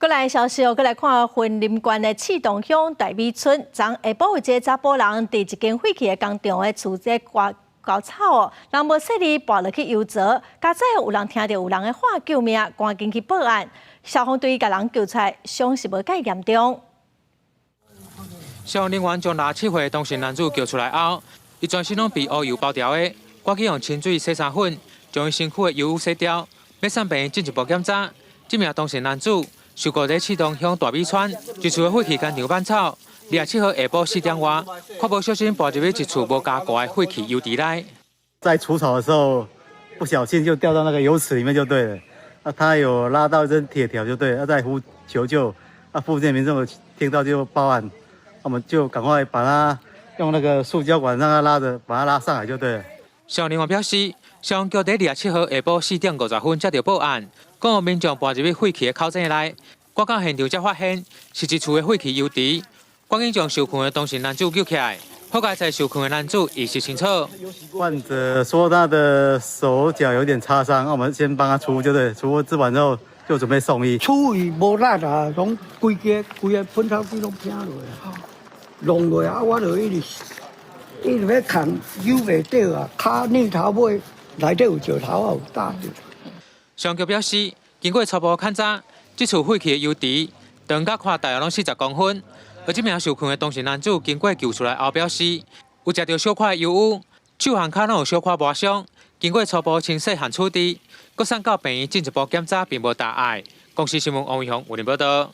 閣來消息哦，閣來看雲林縣的刺桐鄉大美村，昨下晡有一个查埔人佇一間廢棄的工廠的厝這割割草哦，人無細膩跋落去油槽，佳哉有人聽著有人咧喊救命，趕緊去報案，消防隊共人救出來，傷是無蓋嚴重。消防人員將67歲的當事男子救出來後，伊全身攏被烏油包牢的，趕緊用清水洗衫粉，將伊身軀的油污洗掉，欲送病院進一步檢查。這名當事男子受雇佇刺桐鄉大美村，一處的廢棄工廠挽草，27號下晡4點外，較無小心跋入去一處無加蓋的廢棄油池內。在除草的時候，不小心就掉到那個油池裡面就對了。啊，他有拉到一根鐵條就對了，他在呼求救，啊，附近民眾聽到就報案，我們就趕快把他用那個塑膠管讓他拉着，把他拉上來就對了。消防人員表示，消防局佇27號下晡4點50分接到報案，講有民眾跋入去廢棄的口井內，趕到現場才發現是一處的廢棄油池，趕緊將受困的當事男子救起來。好佳哉受困的男子意識清楚。患者說他的手腳有點擦傷，我們先幫他除，就對，除治完之後就準備送醫。處於無力啊，攏規個規个噴草機攏偏落啊，弄落啊，我就一直一直欲牽，扭袂著啊，跤躡頭尾內底有石頭啊，有打著。消防局表示，經過初步勘查，這處廢棄的油池長佮寬大約攏40公分。而這名受困的當事男子經過救出來後表示，有食著小塊油污，手和跤攏有小可磨傷。經過初步清洗和處置，閣送到病院進一步檢查，並無大礙。公視新聞王偉雄，有報道。